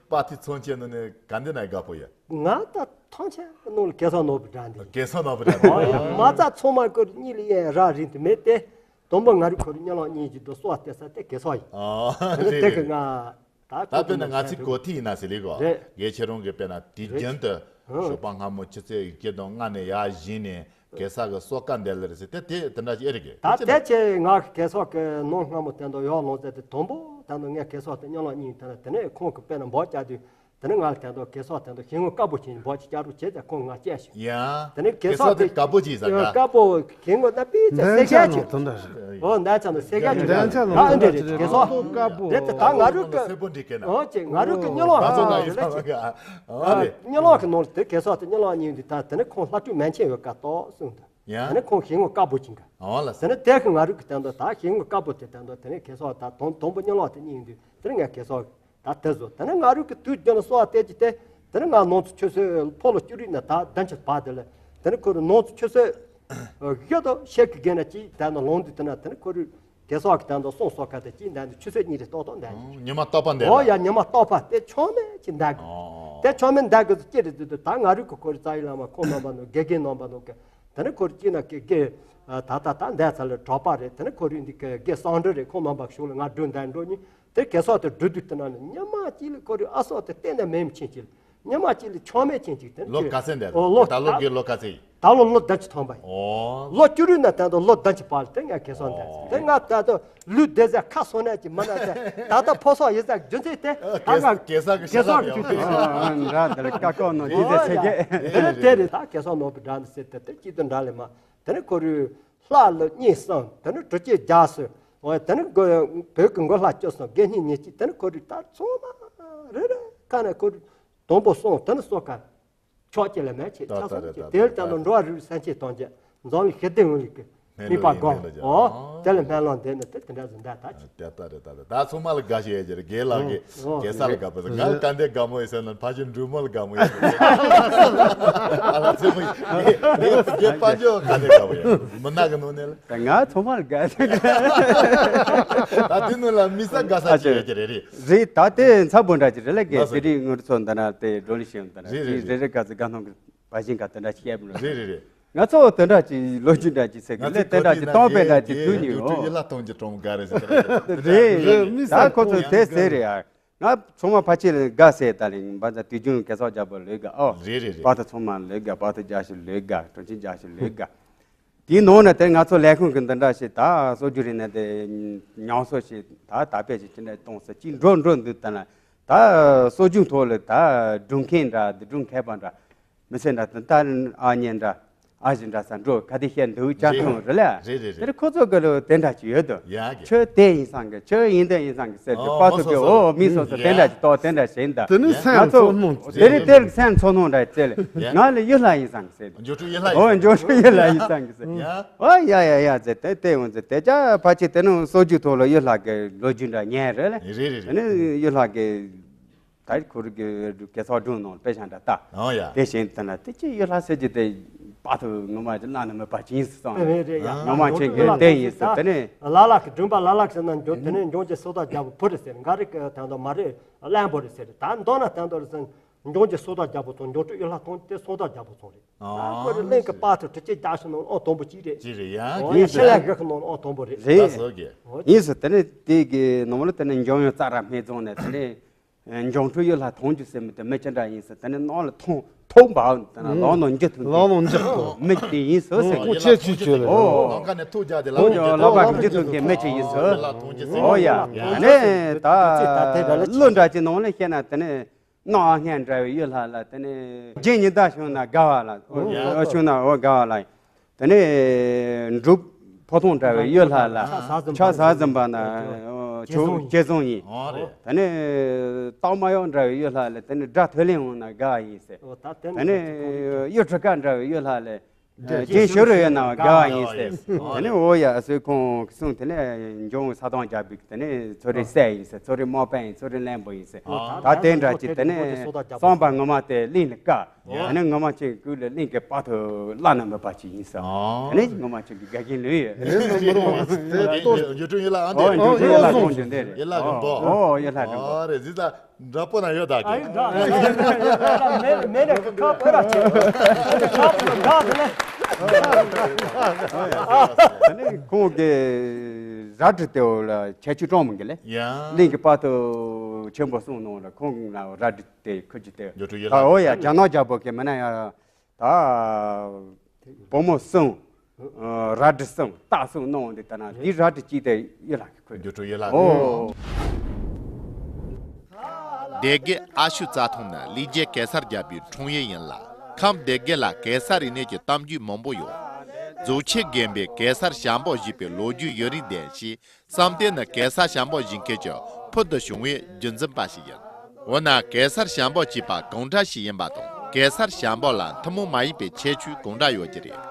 པ་ཏི་ཚོན་ཆེན་ནང་ནས་ག་འདི་ན་དགའ་པོ་ཡ། ང་ད་ཐང་ཆེན་ནང་ལ་གེ་སར་ནོར་བུ་འདྲ་འདི། གེ་སར་ནོར་བུ་འདྲ་འདི། ཨོ་ཡ་མ་རྩ་ཚང་མ་ཀུར་གཉིད་ལ་ཡན་ར་རིང་དུ་མེད་དེ། དང་པོ་ང་རུ་ཁོར་གཉིད་ལོག་གཉིད་ཀྱི་དུ་སོ་བ་སྟེར་ས་དེ་གེ་སར་ཡིན། ཨོ་དེ་རེད་གི་རེད། ང་ད་ད་དཔེར་ན་ང་ཚོའི་གོ་ཐིག་ཡིན་ན་ཟེར་ལེ་གོ་རེད། ངས་ཁྱེད་རང་གི་དཔེར་ན་དུས་རྒྱུན་དུ་ཞོགས་པ་སྔ་མོ་ཆུ་ཚོད་བརྒྱད་དང་ལྔ་ནས་ཡར་བཞེངས་ནས་གེ་སར་གི་གསོལ་ཁ་འདེབས་ལེ་རེད་ཟེར་དེ་དེ་དེ་འདྲ་ཅིག་ཨེ་རེད་གི། ད་དེ་ཆེ་ང་གི་གེ་སར་གི་ནང་སྔ་མོ་དེ་འདྲ་ཡོད་ལོང་ཟེར་དེ་དང་པོ་དེ་འདྲ་ངས་གེ་སར་དེ་གཉིད་ལོག་གཉིད་དེ་ནས་དེ་ནས་ཁོང་གི་དཔེར་ན་འབོག་བཅའ་དུས། དེ་ནས་ང་ལ་དེ་འདྲ་གེ་སར་དེ་འདྲ་ཞལ་ངོ་དཀར་པོ་ཅིག་འབོག་ཅིག་བཅའ་རོགས་བྱས་ཙང་ཁོང་ང་བཅད་ཤོག་ཡ། དེ་ནས་གེ་གེ་སར་སར་དེ་དེ་དཀར་པོ་ཅིག་ཟ་ཡ། དཀར་པོ་ཞལ་ངོ་ན་པི་ཙེ་སེ་ག་ཅིག་འོ་ན་ཚ་ནོ་སེ་ག་ཅིག་ད་འདི་རེད་གེ་སར། དཀར་པོ་དེ་ད་ང་རུ་གི་སེ་པོ་འདི་གེ་ན། འོ་ཅེ་ང་རུ་གི་གཉིད་ལོག་ད་ཚོ་ན་ཡི་ཚ་ག་ཨ་རེད། གཉིད་ལོག་གི་ནང་ལ་དེ་གེ་སར་དེ་གཉིད་ལོག་གཉིད་འདི་ད་དེ་ནས་ཁོང་ལྷ་སྤྲུལ་མན་ཆད་ཡོད་ཀ་ཏོག་གསུངས་ད། ཡ། དེ་ནས་ཁོང་ཞལ་ངོ་དཀར་པོ་ཅིག་ག་ཨོ་ལ་དེ་ནས་དེ་གི་ང་རུ་གི་དེ་འདྲ་ད་ཞལ་ངོ་དཀར་པོ་དེ་དེ་འདྲ་དེ་ནས་གེ་སར་ད་དང་དང་པོ་གཉིད་ལོག་དེ་གཉིད་འདི་དེ་ནས་ངས་གེ་སར། ད་དེ་བཟོ་དེ་ནས་ང་རུ་གི་དུས་རྒྱུན་ལ་གསོལ་བ་བཏབ་ཀྱི་དེ། དེ་ནས་ང་ནང་ཚུད་ཆུ་ཚོད་ཕོ་ལོ་བཅུ་རེ་ན་ད་བདུན་ཕྱིར་བར་དེ་ལ། དེ་ནས་ཁོ་རུ་ནང་ཚུད་ཆུ་ཚོད་བཞི་དང་ཕྱེད་ཀྱི་བརྒལ་ན་ཅིག་དེ་ན་ལོང་དུས་དེ་ན་དེ་ནས་ཁོ་རུ་ གེ་སར་གྱི་དོན་དུ་གསུང་གསོལ་མཁན་དེ་གཅིག་འདས་འདུག་ཆུ་ཚོད་གཉིས་རེ་ཏོག་ཏོག་འདས་འདུག་ཨོ། ཉི་མ་རྟག་པ་འདས་ཨོ་ལ། ཡ། ཉི་མ་རྟག་པ་དེ་ཆོ་མེད་ཅིག་འདས་འདུག་ཨོ། དེ་ཆོ་མེད་འདས་འདུག་ཅི་རེད་འདུག་ད་ང་རང་གི་ཁོ་རི་རྩ་ཡི་བླ་མ་ཁོང་རྣམ་པ་ནོ་དགེ་རྒན་རྣམ་པ་ནོ་གི། དེ་ནི་ཁོ་རི་གཅིག་ན་གི་དགེ་ད་ད་ད་འདས་ཚར་ལ་གྲོགས་པ་རེད། དེ་ནི་ཁོ་རི་འདི་གི་དགེ་གསང་འདྲི་རེད། ཁོང་རྣམ་པ་ཤོག་ལ་ང་འགྲོ་འདས་འགྲོ་ཉིན་དེ་གེ་སར་དེ་འགྲོ་དུས་དེ་ན་ནི་ཉི་མ་གཅིག་ལ་ཁོ་རི་ཨ་སོགས་དེ་གཏན་ནས་མེད་མི་ཕྱིན་ཅིག་ཉི་མ་གཅིག་ལ་ཆོ་མེད་ཕྱིན་ཅིག་དེ་ལོ་ག་ཚད་འདས་ཨོ་ལོ་ད་ལོ་དགེ་ལོ་ག་ཚད་ཡིན། ད་ལོ་ལོ་བདུན་ཅུ་ཐམ་པ་ཡིན། ཨོ། ལོ་བཅུ་རུ་ན་ད་དུང་ལོ་བདུན་ཅུ་པ་ལ་དེ་ང་གེ་སར་འདས་ཨོ། དེ་ང་ད་དུང་ལུས་བདེ་ཟེར་ཁ་སོ་ན་ཅི་མ་ན་ཟེར་ད་ལྟ་ཕོ་སོག་ཡིན་ཟེར་རྒྱུ་མཚན་དེ་ད་ང་གེ་སར་གི་གེ་སར་གི་ཤ་ལག་ཡང་ཨ་འདྲ་དེ་ལ་ཀ་ཀོ་ནོ་ཅི་ཟེར་ཟེར་གི་དེ་ནི་དེ་རེད། ད་གེ་སར་ནོར་བུ་འདྲ་ནི་ཟེར་དེ་དེ་གཅིག་ཏུ་འདྲ་ལེ་མ། དེ་ནི་ཁོ་རུ་ལྷ་ལ་གཉིས་གསུམ། དེ་ནི་གྲུ་ཆད་བརྒྱ་གསུམ། འོ་དེ་ནི་མགོ་བོད་ཀྱི་མགོ་ལྷ་བཅུ་གསུམ། དགེ་བསྙེན་ཉེར་གཅིག་དེ་ནི་ཁོ་རུ་ད་ཚང་མ་རེ་རེ་ཁ་ནས་ཁོ་རུ་དང་པོ་གསུམ་དེ་ནི་གསོལ་ཁ་ཕྱོགས་གཅིག་ལ་མེད་ཆེ་ད་ཆ་ཚང་ཆེ་དེར་ལྟ་ལ་འགྲོ་བ་རིགས་སེམས་ཅན་ཐམས་ཅད་འཛམ་གླིང་ཞི་བདེ་ཡོང་ལུགས་ཀྱི་དམིགས་པ་སྒོམ། ཨོ་དེ་ལ་སྨོན་ལམ་འདེབས་ནས་དེ་དེ་འདྲ་ཟིན་ད་ད་ཆེ། དེ་ལྟ་རེད། ད་ད་ད་ཚང་མ་ལ་དགའ་ཞིག་ཡོད་ཀྱི་རེད། རྒན་ལགས་ཀྱིས་ཨོ་གེ་སར་ལ་དགའ་པོ་ཟེར། ང་ལ་ད་འདི་དགའ་མོ་ཡོད་ཟེར་ན་ཕ་ཆེན་འབྲུག་མོ་ལ་དགའ་མོ་ཡོད་ཟེར། ཨ་ལ་ཚེ་མོ་ཡིན་རྒན་དཔལ་འབྱོར་ག་འདི་དགའ་པོ་ཡོད་མི་ནག་གི་ནང་ནས་ལ། ད་ང་ཚང་མ་ལ་དགའ་ཟེར། ད་དེ་ནང་ལ་མི་ས་དགའ་ས་ཅིག་ཡོད་ཀྱི་རེད། རེད། ད་དེ་འཚབ་པོ་འདྲ་ཅིག་རེད་ལ། རྒན་ཟེར་རེད། ངུ་རུ་ཚོ་འདི་ན་དེ་བགྲོ་གླེང་བྱེད་འདི་ན་རེད་རེད་རེད་རེད། ག་ཚོད་ག་སྣང་གི་བ་ཞིང་ག་དེ་འདྲ་བཤད་པ་རེད། རེད་རེད་རེད། ང་ཚོ་དེ་འདྲ་ཅིག་ལོ་རྒྱུས་འདྲ་ཅིག་ཟེར་གི་ལས་དེ་འདྲ་ཅིག་སྟོང་པའི་འདྲ་ཅིག་དུས་ནི་ཡོད། ཡིད་ལ་གཏོང་རྒྱུ་གྲོང་དགའ་རེད་ཟེར་གི་རེད། རེད། ད་ཁོ་ཚོ་དེ་ཟེར་རེད་ཡ། ང་ཚང་མ་ཕལ་ཆེར་དགའ་ཟེར། ད་ལིང་བ་ཚ་དུས་རྒྱུན་གེ་སར་རྒྱལ་པོ་ལོས་དགའ་ཨོ། རེད་རེད་རེད། བ་ཐ་ཚང་མ་ལོས་དགའ། བ་ཐ་རྒྱ་ཤི་ལོས་དགའ། གྲོང་ཁྱེར་རྒྱ་ཤི་ལོས་དགའ། དེའི་ནང་ནས་དེ་ང་ཚོ་ལས་ཁུངས་ཀྱི་འདི་འདྲ་ཞིག་ད་སྲོལ་རྒྱུན་རིག་གནས་དེ་ཉམས་གསོ་ཞིག་ད་ད་དཔེ་ཞིག་ཅི་འདྲ་གཏོང་ཟེར་ཅིག་འགྲོ་འགྲོ་འདུག་ད་ན་ད་སྲོལ་རྒྱུན་ཐོག་ལ་ད་སྒྲུང་མཁན་འདྲ་འདི་སྒྲུང་མཁས་པ་འདྲ་མི་ཚེ་འདྲ་ད་ད་ཨ་མྱེས་འདྲ་ཨ་ཞེ་འདྲ་ས་འགྲོ་ག་དེ་བཤད་འདུག་ཅག་ཐོང་རེད་ལ། རེད་རེད་དེར་རེད། ཁོ་ཚོ་གི་ལོ་དེ་འདྲ་ཅིག་ཡོད་དོ། ཡ་གི་ཁྱོད་དེ་ཡིན་སང་གི་ཁྱོད་ཡིན་དེ་ཡིན་སང་གི་ཟེར་དུས་ཨོ་པ་མོ་ཚོ་གི་སོ་སོ་ཨོ་མི་སོ་སོ་ཡ། དེ་འདྲ་ཅིག་ཏོ་དེ་འདྲ་བྱེད་འདུག་དེ་ནི་ང་སེམས་ཚོ་ཚོར་སྣང་དེ་རིང་དེར་སེམས་ཚོར་སྣང་འདྲ་བྱེད་ལ། ཡ། ང་ལ་གཡུ་ལྷ་ཡིན་སང་གི་ཟེར་དུས་འགྱོ་ཁྲུ་གཡུ་ལྷ་ཡིན་ཨོ་འགྱོ་ཁྲུ་གཡུ་ལྷ་ཡིན་སང་གི་ཟེར། ཡ། ཨོ་ཡ་ཡ་ཡ་ཟེར་དེ་དེ་འོང་ཟེར་དེ་ཅག་ཕལ་ཆེར་དེ་ནི་སྲོལ་རྒྱུན་ཐོག་ལ་གཡུ་ལྷ་གི་ལོ་རྒྱུས་འདྲ་ཉན་རེད་ལ། རེད་རེད་རེད། དེ་ནི་གཡུ་ལྷ་གི་ད་ཁོ་རང་གི་གེ་སར་སྒྲུང་ནང་དཔེ་ཆ་འདྲ་ལྟ། ཨོ་ཡ། དེ་བཞིན་དུ་ན་དེ་ཅི་གཡུ་ལྷ་ཟེར་གྱི་དེ་པ་ཐུ་ངོ་མ་ཅི་བླ་ན་མེད་པ་ཅི་ཡིན་སོང་། རེད་རེད་ཡ། ངོ་མ་ཅན་གྱི་དེ་ཡིན་སོང་དེ་ནི། ལ་ལག་གི་སྒྲུང་པ་ལ་ལག་ཟེར་ན་འགྱོ་དེ་ནས་འགྱོ་གི་སོ་ད་རྒྱལ་པོ་བུ་རེད་ཟེར། འགའ་རེ་གི་དང་དུ་མ་རེད་བློན་པོ་རེད་ཟེར། ད་མདོར་ན་དང་དུ་རེད་ཟེར། འགྱོ་གི་སོ་ད་རྒྱལ་པོ་ཚོ་འགྱོ་ཁྲུ་གཡུ་ལྷ་ཐོང་དེ་སོ་ད་རྒྱལ་པོ་ཚོ་རེད། ཨ་ཁོ་རེ་གླིང་གི་པ་ཐུ་ཁྲི་ཆེ་རྒྱ་ཤི་ནང་ཨོ་དོན་པོ་གཅིག་རེད། གཅིག་རེད་ཡ། ཨོ་ཡ་ཤི་ལ་གི་ནང་ཨོ་དོན་པོ་རེད། རེད། ཡིན་སོ་དེ་ནི་དེ་གི་ནང་ལ་དེ་ནི་འཇོང་ཡོང་རྩ་ར་སྨད་རྫོང་ནས་དེ་ནི་འགྱོ་ཁྲུ་གཡུ་ལྷ་ཐོང་རྒྱུ་ཟེར་མི་དེ་མི་ཅི་འདྲ་ཡིན་ཟེར། དེ་ནི་ནང་ལ་ཐོང་ཐོང་བ་དེ་ནི་ལོག་ནང་འཇུ་ཐུབ་ལོག་ནང་འཇུ་ཐུབ་མི་དེ་ཡིན་སོ་ཟེར། ཁོང་ཁྱེད་ཚུལ་ཆོས་ལ་ཨོ་ལོག་ཀ་ནས་ཐུག་རྒྱ་དེ་ལ་ལོག་ཀ་འཇུ་ཐུབ་མཁན་མི་ཅི་ཡིན་སོ། ཨོ་ཡ། དེ་ནི་ད་གླུ་འདྲ་ཅིག་ནང་ལ་བཤད་ན་དེ་ནི། ནང་ཨ་སྔས་འདྲ་བའི་གཡུ་ལྷ་ལ་དེ་ནས་རྗེ་ཉི་ཟླ་བྱུང་ན་དགའ་བ་ལ། ཨོ་ཡ། ཨོ་བྱུང་ན་ཨོ་དགའ་བ་ལ། དེ་ནས་འབྲུག་ཕོ་ཐོང་འདྲ་བའི་གཡུ་ལྷ་ལ་ཕྱག་ཟ་ཟིན་པ་ན་ཨོ་ཆུ་ཇེ་བཟང་ཡིན། ཨོ་རེད། དེ་ནས་སྟག་མ་གཡོག་འདྲ་བའི་གཡུ་ལྷ་ལ་དེ་ནས་དགྲ་ཐོད་ལེན་འོང་ན་དགའ་བ་ཡིན་ཟེར། ཨོ་ད་དེ་དེ་ནས་གཡུ་ཁྲི་ཀ་འདྲ་བའི་གཡུ་ལྷ་ལ། རྗེས་ཤོར་ཡོད་ན་དགའ་བ་ཡིན་ཟེར། དེ་ནས་འོ་ཡ་ཟེར་ཁོང་གི་གསུང་དེ་ནས་འབྱུང་ས་དང་རྒྱལ་པོས་དེ་ནས་ཚོ་རེ་སྲས་ཡིན་ཟེར། ཚོ་རེ་མོ་པ་ཡིན། ཚོ་རེ་བློན་པོ་ཡིན་ཟེར། ད་དེ་འདྲ་ཅིག་དེ་ནས་གསང་པ་ངོ་མ་དེ་གླིང་ལ་བཀའ། དེ་ནས་ངོ་མ་ཅིག་ཀུན་ལ་གླིང་གི་དཔའ་ཐུལ་བླ་ན་མེད་པ་ཅིག་ཡིན་ཟེར། དེ་ནས་ངོ་མ་ཅིག་གི་དགའ་གིན་ལོས་ཡོད། ཡུལ་ཀྲུང་ཡུལ་ལ་ཨང་དེ་ཡུལ་ཀྲུང་ཡུལ་ལ་ཨང་དེ་ཡུལ་ལ་གི་འབོ། ཨོ་ཡུལ་ལ་གི་འབོ། རེད་ཟིག་ད། འདྲ་པོ་ན་ཡོད་ད་གི། ཨ་ཡི་འདྲ། མེ་མེ་ནས་ཁ་ཕོ་ར་ཆེ། ཁ་ཕོ་འདྲ་དེ་ནས། དེ་ནས་ཁོང་གི་རལ་གྲི་དེ་འོ་ལ་ཁྱད་ཆོས་གྲོང་མི་འགི་ལེ། ཡ། གླིང་གི་དཔའ་ཐུལ་ཆེན་པོ་གསུང་ནང་ལ་ཁོང་ལ་རལ་གྲི་དེ་ཁུར་གྱི་དེ། ཡོད་ད་ཡོད་ད། ཨོ་ཡ་རྒྱ་ནག་རྒྱལ་པོ་གི་མི་ན་ཡ། ད་བུ་མོ་གསུམ། རལ་གྲི་གསུམ་སྟག་གསུམ་གནང་འདི་ལྟ་ན་འདི་རལ་གྲི་གཅིག་དེ་གཡུ་ལྷ་གི་ཁུར། འགྱུར་ཁྲོད་གཡུ་ལྷ་གི། ཨོ། སྡེ་དགེ་ཨ་ཤུ་རྩྭ་ཐང་ནི་ལིས་རྒྱལ་གེ་སར་རྒྱལ་པོའི་འཁྲུངས་ཡུལ་ཡིན་ལ། ཁམས་སྡེ་དགེ་ལ་གེ་སར་རིག་གནས་ཀྱི་གཏམ་རྒྱུད་མང་པོ་ཡོད། རྫོགས་ཆེན་དགོན་པའི་གེ་སར་ཞལ་འབག་ཞེས་པའི་ལོ་རྒྱུས་ཡུན་རིང་ལྡན་ཞིང་། བསམ་གཏན་ནི་གེ་སར་ཞལ་འབག་བཞེས་མཁན་གྱི་ཕུལ་དུ་བྱུང་བའི་རྒྱུན་འཛིན་པ་ཞིག་ཡིན། འོ་ན་གེ་སར་ཞལ་འབག་ཅེས་པ་གང་འདྲ་ཞིག་ཡིན་པ་དང་། གེ་སར་ཞལ་འབག་ལ་ཐུན་མོང་མ་ཡིན་པའི་ཁྱད་ཆོས་གང་འདྲ་ཡོད་ཀྱི་རེད།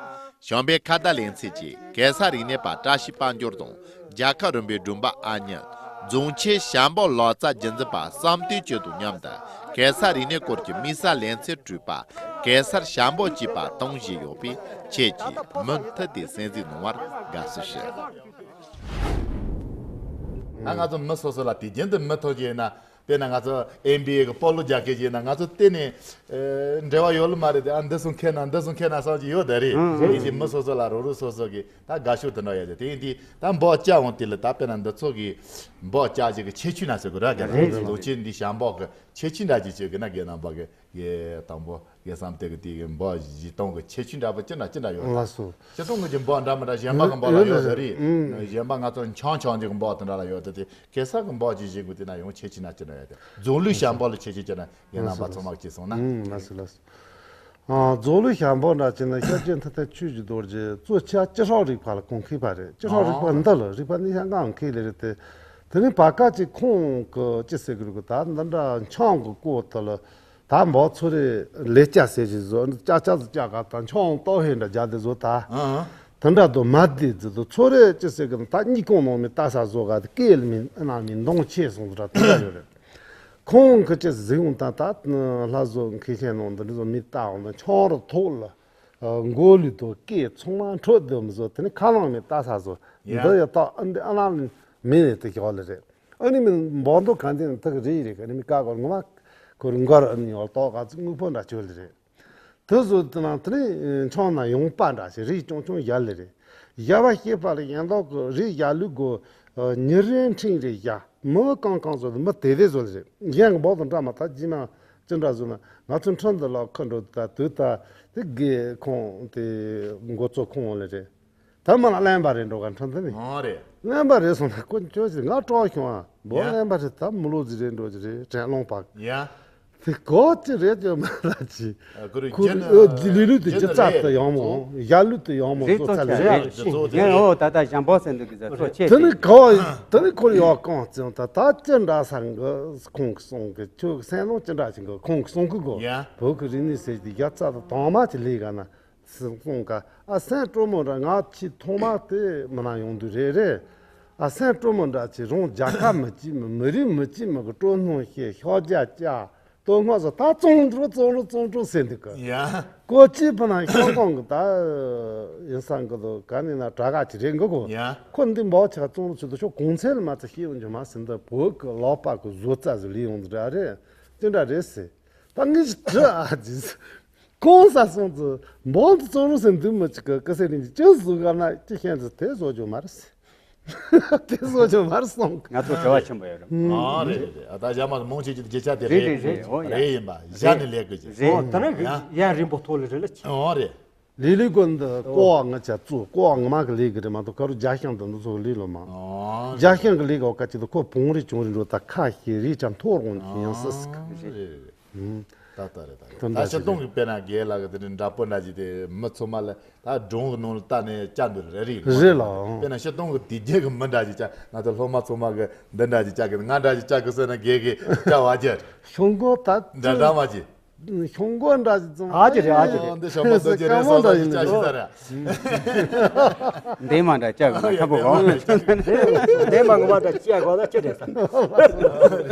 བྱམས་པའི་ཁ་བརྡ་ལེ་ཚན་གྱིས་གེ་སར་རིག་གནས་པ་བཀྲ་ཤིས་དཔལ་འབྱོར་དང་རྒྱལ་ཁབ་རིམ་པའི་སྒྲོན་པ་ཨ་མྱེས། རྫོང་ཆེན་ཞལ་འབག་ལག་རྩལ་རྒྱུན་འཛིན་པ་བསམ་གཏན་སྐྱིད་དང་མཉམ་དུ་གེ་སར་རིག་གནས་སྐོར་གྱི་དམིགས་བསལ་ལེ་ཚན་གྲུབ་པ། གེ་སར་ཞལ་འབག་ཅེས་པ་གཏོང་བཞིན་ཡོད་པས། ཁྱེད་ཀྱིས་མུ་མཐུད་དེ་གསན་གཟིགས་གནང་བར་དགའ་བསུ་ཞུ། ད་ང་ཚོ་མི་སོ་སོ་ལ་དུས་རྒྱུན་དུ་མི་ཐོག་ཅིག་ཡིན་ན། དཔེར་ན་ང་ཚོ་ཨེམ་བི་ཨེ་གི་སྤོ་ལོ་རྒྱག་མཁན་ཅིག་ཡིན་ན། ང་ཚོ་གཏན་ནས་ཨེ་འབྲེལ་བ་ཡོད་ལ་མ་རེད་དེ། ཨ་འདི་སོང་མཁས་ན་འདི་སོང་མཁས་ན་བསམ་གྱི་ཡོད་ད་རེད། ཨང་། དེ་ཡིན་དུས་མི་སོ་སོ་ལ་རོགས་རོགས་སོ་སོ་གི་ད་དགའ་ཤོས་དེ་འདྲ་ཡོད་དེ། དེ་ཡིན་དུས་ད་འབོག་བཅག་འོང་དུས་ལ། ད་དཔེར་ན་འདི་ཚོ་གི་འབོག་བཅག་ཅིག་གི་ཁྱད་ཆོས་ན་ཟེར་དགོས་ར། རྒན་རེད། ལོ་ཆེན་འདི་ཞྭ་འབོག་གི་ཁྱད་ཆོས་འདྲ་ཅིག་ཅིག་གི་ན། རྒན་རྣམ་པ་གི་གི་དང་པོ་གི་བསམ་སྟེ་གི་དེ་གི་འབོག་བཞི་སྟོང་གི་ཁྱད་ཆོས་འདྲ་པོ་ཅི་འདྲ་ཅི་འདྲ་ཡོད། ལགས་སོ། སྤྱིར་བཏང་གི་འབོག་འདྲ་མི་འདྲ་གཞན་པ་གི་འབོག་ལ་ཡོད་ཟེར་རེད། ཨང་། གཞན་པ་ང་ཚོ་འཆང་འཆང་ཅིག་གི་འབོག་དེ་འདྲ་ལ་ཡོད་དེ། དེ་གེ་སར་གི་འབོག་ཅིག་བཞེས་དགོས་དེ་ན་ཡང་ཁྱད་ཆོས་ན་ཅི་འདྲ་ཡོད་དེ། རྫོང་ལུགས་ཞྭ་འབོག་ལ་ཁྱད་ཆོས་ཅི་འདྲ་ཡོད་ན་ལགས་སོ། པ་ཚང་མ་གཅིག་སོང་ན། ཨང་། ལགས་སོ། ལགས་སོ། ཨ། རྫོང་ལུགས་ཞྭ་འབོག་འདྲ་བྱས་ན། ཤར་རྒྱུད་མཐའ་མཐའ་ཆོས་ཀྱི་རྡོ་རྗེ་གཙོ་ཆེ་བ་སྤྱི་སྲོག་རིག་པ་ལ་གོ་མཁས་པ་རེད། སྤྱི་སྲོག་རིག་པ་འདི་ལ། རིག་པ་ནི་ཡང་གང་མཁས་ལེ་རེད་དེ། དེ་ནི་བར་སྐབས་ཅིག་ཁོང་གི་ཅི་ཟེར་གི་རེད་གི། ད་འདི་འདྲ་འཆང་གི་སྐོར་དེ་ལ་ད་འབོག་ཚོ་རེ་ལས་སྐྱ་ཟེར་གྱི་བཟོ། ཅག་ཅག་ཟིག་ཅག་ག་ད་འཆང་ལྟོ་ཧེ་འདྲ་རྒྱ་དེ་བཟོ་ད། ཨང་། དེ་འདྲ་དུ་མ་བསྡད་ཟིག་དུ་ཚོ་རེ་ཅི་ཟེར་གི་ན། ད་གཉིད་ཁུག་ནང་མི་ལྟ་ས་བཟོ་ག་དེ་སྐད་ལ་མི་ཨ་ན་མི་འདོང་ཆེ་སོང་དུ་ར་དེ་འདྲ་ཡོད་རེད། ཁོང་གི་ཅི་གཟིགས་འོང་ད། ད་ལྷ་བཟོ་མཁན་ཆེན་ནང་འདི་འདྲ་བཟོ་མི་ལྟ་འོང་ན། འཆང་རུ་ཐོག་ལ་མགོ་ལུས་དང་སྐེ་ཚང་མ་འཕྲོད་དུ་མི་བཟོ། དེ་ནི་ཁ་ལང་མི་ལྟ་ས་བཟོ། ཡ། འདི་ཡ་ད་ཨ་འདི་ཨ་ལང་མི་ནི་དེ་ཞོག་ལེ་རེད། ཨ་ནི་མི་འབོག་འདུག་ག་འདི་ནི་ཐག་རེད་རེད། ཨ་ནི་མི་ཀ་གོར་ངོ་མ་ཁོར་མགར་ཨ་ནི་ཡོད་ཏོག་ག་ཚོད་དངོས་པོ་འདྲ་བཅོལ་ལེ་རེད། དེ་བཟོ་དེ་ན་དེ་ནི་འཆང་ན་ཡོང་པ་འདྲ་ཞིག་རེད། ཅུང་ཅུང་ཡར་ལེ་རེད། ཡ་བ་སྐྱེས་པ་ལ་ཡན་ལག་གི་རིགས་ཡ་ལུག་གོ། ཉི་རེ་འཕྲིན་རེ་ཡ། མི་གང་གང་བཟོ་དེ་མི་དེ་དེ་བཟོ་ལེ་རེད། གཞན་གི་འབོག་དང་འདྲ་མ། ད་ཇི་མ་ཅི་འདྲ་བཟོ་ན། ང་ཚོ་ཁྲིན་དུ་ལ་ཁ་འགྲོ་ད་དུས་ད་དེ་དགེ་ཁོང་དེ་འགོ་གཙོ་ཁོང་ལེ་རེད། ད་མ་ལ་གླེན་པ་རེད་འགྲོ་ག་ཁྲིན་དུ་ནི། ཨོ་རེད། གླེན་པ་རེད་སོང་ན་ཁོ་ཅོ་ཞིག་ང་སྤྲོ་བྱུང་ཨ། འབོག་ཡ། གླེན་པ་རེད། ད་མི་ལོ་ཟིག་རེད་འགྲོ་ཞིག་རེད། དྲན་ལོང་པ། ཡ། དེ་གོ་ཅི་རེད་ཅོ་མ་ལ་ཅི། ཨ་ཁོ་རེ་ཁོ་རྒྱན་ཨ་ལི་ལུ་དེ་རྒྱན་རྒྱུ་རྩ་རེད། དུ་ཡང་མོ་ཡ་ལུ་དུ་ཡང་མོ་རེད། གཙོ་ཚ་ལེ་རེད། རེད། རྒྱན་འོ་ད་ད་ཞང་པོ་ཟེར་འདུག་གི་ཟེར་གཙོ་ཆེ། དེ་ནི་གོ་དེ་ནི་ཁོ་ཡོ་གང་ཙང་ད་ད་ཅི་འདྲ་ས་གི་ཁོང་གི་སོང་གི་ཁྱོད་སེམས་ནང་ཅི་འདྲ་ཞིག་གི་ཁོང་གི་སོང་གི་གོ། ཡ། བོད་ཀྱི་རིག་གནས་ཟེར་གྱི་རྒྱ་རྩ་དུ་དང་མ་ཅི་ལས་ག་ན། སྲིད་སྐྱོང་ཀ་ཨ་སེམས་སྤྲོ་མོ་འདྲ། ང་ཆེས་ཐོག་མ་དེ་མི་ན་ཡོང་དུས་རེད་རེད། ཨ་སེམས་སྤྲོ་མོ་འདྲ་ཆེ་རང་རྒྱལ་ཁབ་མི་གཅིག་མི་མི་རིགས་མི་གཅིག་མི་གི་སྤྲོ་སྣང་ཤེས་ཤོག་རྒྱ་ཅག་དོ་སྔ་ཟོ་ད་བཙོང་འགྲོ་བཙོང་འགྲོ་བཙོང་འགྲོ་ཟེར་འདུག་གི། ཡ། ཀོ་ཅི་ཕ་ན་ཤོང་ཀོང་གི་ད་ཡིན་ས་གི་དོ་ག་ནས་ན་དྲ་ག་ཅི་རེད་འགི་གོ། ཡ། ཁོ་འདི་འབའ་ཆ་བཙོང་རུ་ཆུ་དོ་ཤོག་གོང་ཚད་ལ་མ་ཚ་ཤེས་ཡོང་རྒྱུ་མ་ཟིན་ད་བོད་གི་ལོག་པ་གི་བཟོ་རྩ་ཟི་ལི་ཡོང་འདི་འདྲ་རེད། དེ་འདྲ་རེད་ཟེར། ད་ངས་ཅི་དྲི་ཨ་ཅི། གང་ས་སོང་ཙི། འབངས་དུ་བཙོང་རུང་ཟེར་འདུག་མི་གཅིག་གི་ཀི་སེ་རིན་གྱི་ཅི་བཟོ་ག་ན་ཅི་ཤེས་ཙི། དེ་བཟོ་རྒྱུ་མ་རེད་ཟེར། དེ་བཟོ་རྒྱུ་མ་རེད་སོང་། ང་ཚོ་བྲེལ་བ་ཆེན་པོ་ཡོད་རེད། ཨ་རེད་རེད་རེད། ཨ་ད་ཞྭ་མོ་མང་ཆེ་ཅིག་ཏུ་རྒྱུ་ཆ་དེ་རེད། རེད་རེད་རེད། ཨོ་ཡ། རེད་ཡིན་པ་ཞྭ་ནི་ལས་དགོས་ཀྱི། རེད། ཨོ་ད་ནི་ཡ། ཡ་རིང་པོ་ཐོག་ལ་རེད་ལ་ཅི། ཨོ་རེད། ལི་ལི་ཀོ་འདི་ཀོ་བ་ང་ཆ་བཙུགས། ཀོ་བ་ང་མ་གི་ལི་གི་རེད་མ་གཏོགས་ཁ་རུ་རྒྱ་ཤང་དང་འདི་ཚོ་གི་ལི་ལོ་མ། ཨོ། རྒྱ་ཤང་གི་ལི་ག་བ་ཀ་ཅིག་ཏུ་ཁོ་བོང་རི་བྱུང་རི་འགྲོ་ད་ཁ་ཤས་རི་ཅང་ཐོར་འོང་གི་ཡང་སྲིད་སི་ཀ། ཨོ་རེད་རེད་རེད། ད་ལྟ་རེད་ད། ད་ལྟ་ད་ཆ་གཏོང་གི་དཔེར་ན་རྒན་ལགས་ཀྱི་དེ་འདྲ་འདྲ་པོ་འདྲ་ཅིག་དེ་མི་ཚོ་མ་ལ་ད་སྒྲུང་གི་ནང་ལ་ལྟ་ནས་བཅར་འདུག་རེད་རེད། རེད་ལགས། དཔེར་ན་ཆ་གཏོང་གི་དེ་རྒྱལ་གི་མི་འདྲ་ཅིག་བཅར། ང་ཚོ་སློབ་མ་ཚོ་མ་གི་འདི་འདྲ་ཅིག་བཅར་གི། ང་འདྲ་ཅིག་བཅར་གི་ཟེར་ན་རྒན་གི་བཅར་བ་རྒྱལ། ཤོང་གོ་ད་འདྲ་འདྲ་མ་ཅིག་ཤོང་གོ་འདྲ་ཅིག་ཙང་ཨ་ཅི་རེད་ཨ་ཅི་རེད། འདི་ཤོང་གོ་འདི་ཅི་རེད་སོ་སོ་ཅིག་བཅར་ཤི་ས་རེད། འདས་མ་འདྲ་བཅར་གི་མ་ཁ་པོ་གོ། འདས་མ་ངོ་མ་འདྲ་བཅར་གོ་ན་ཅི་རེད་ས།